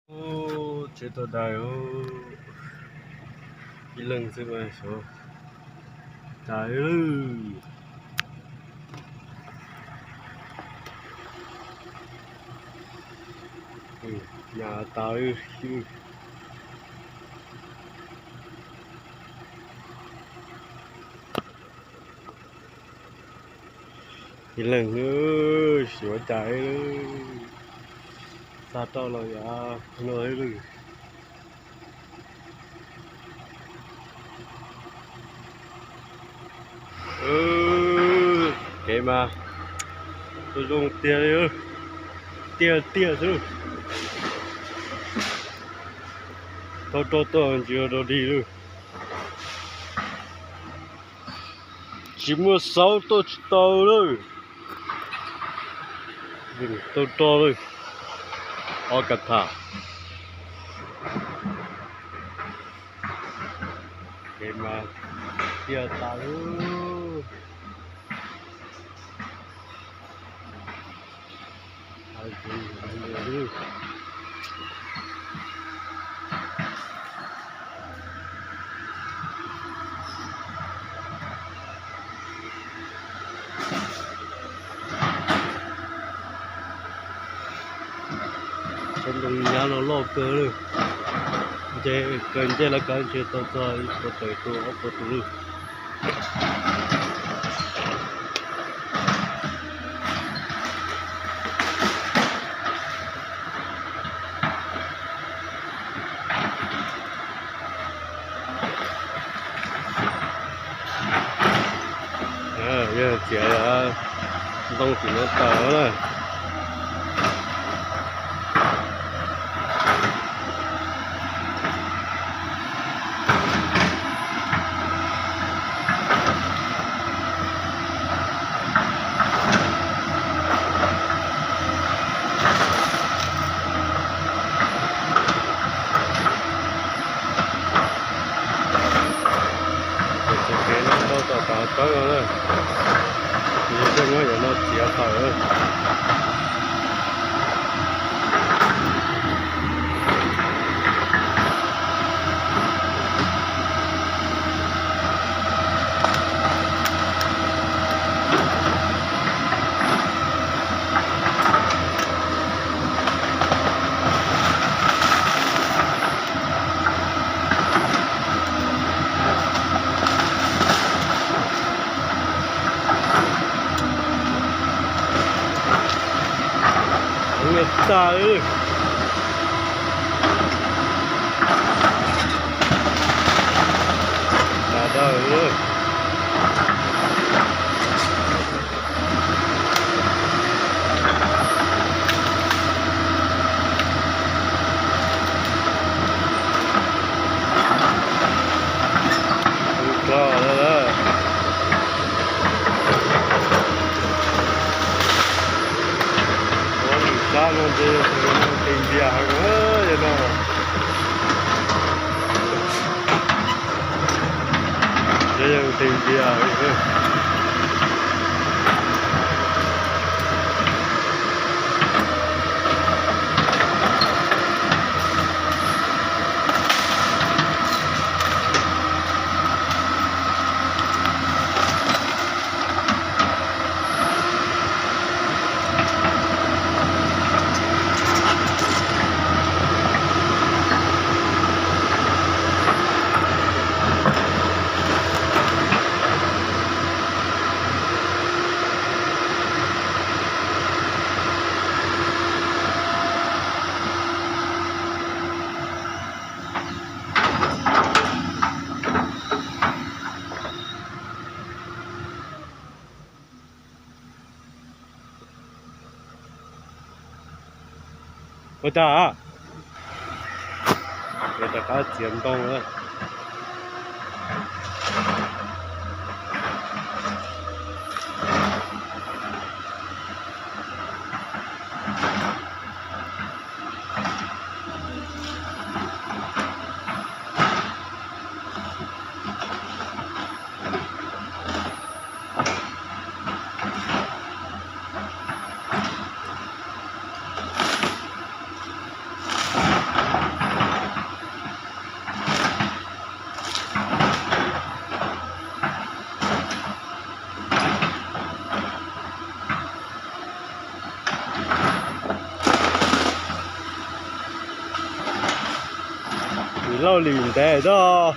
Ub, tsheb tau dai, ib leeg xwb mas xyov cas lawm. Nyas tas. Ib leeg xyov cas, xa rau los yog no lawm. Kev mas zoo tiag li, tiag tiag xwb. Tau rau tuaj ntsis rau dig lawm. Tsis muaj xauv tuaj tsis tau lawm. Tau rau lawm. Ob kav tham. Kev mas tiag tas lawm. Tsob ntoo nyab no loj kawg lawm. Nce kawg nce lawv kav ntshe tau txog ib puas tawm tus ob puas tus lawm. Yog txiav ntoo tim no tawm na. Txoj kev no ntau tom kav tsawb no na, ces tej muab yam no txiav tawm. Ua tag, tas dawb. Ua lwm sab no ces tes npias heev li no. Ces yog tes npias heev. Ua tag, rov qab txiav ntoo na. Lauj lim ntev tod.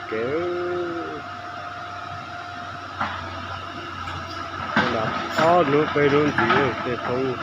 Kev ob hnub peb hnub ntxiv tej thoob.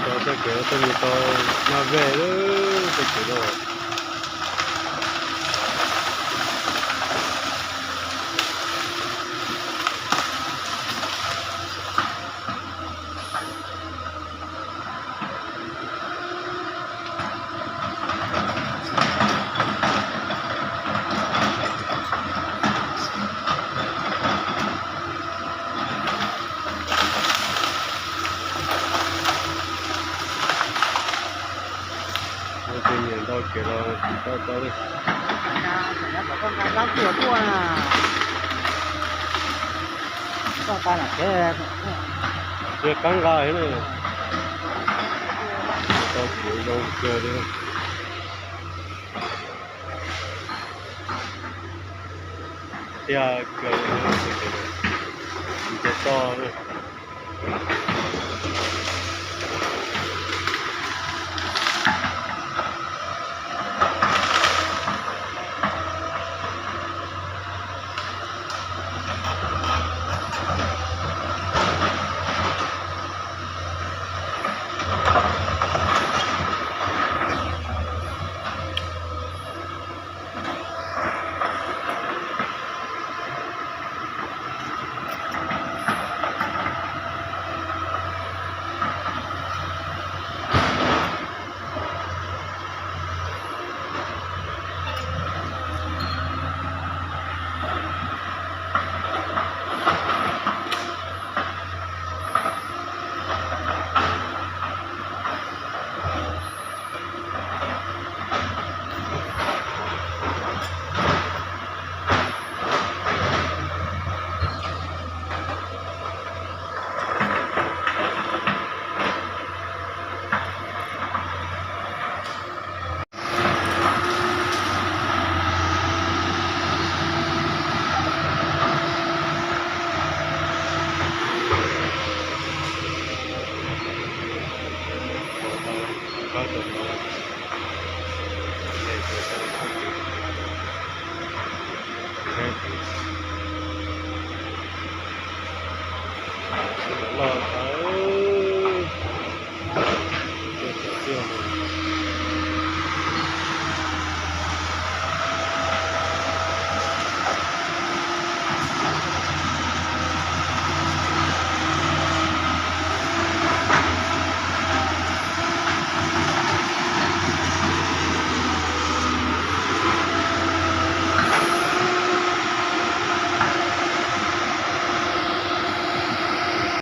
Tau tej kev tej mus tau nag vej lawm tej kev no. Ua tej niam ntau kev los tsis tau tau li. Yog qab nqa na, tau kev zoo kawg li. Thiab kawg, ces toj.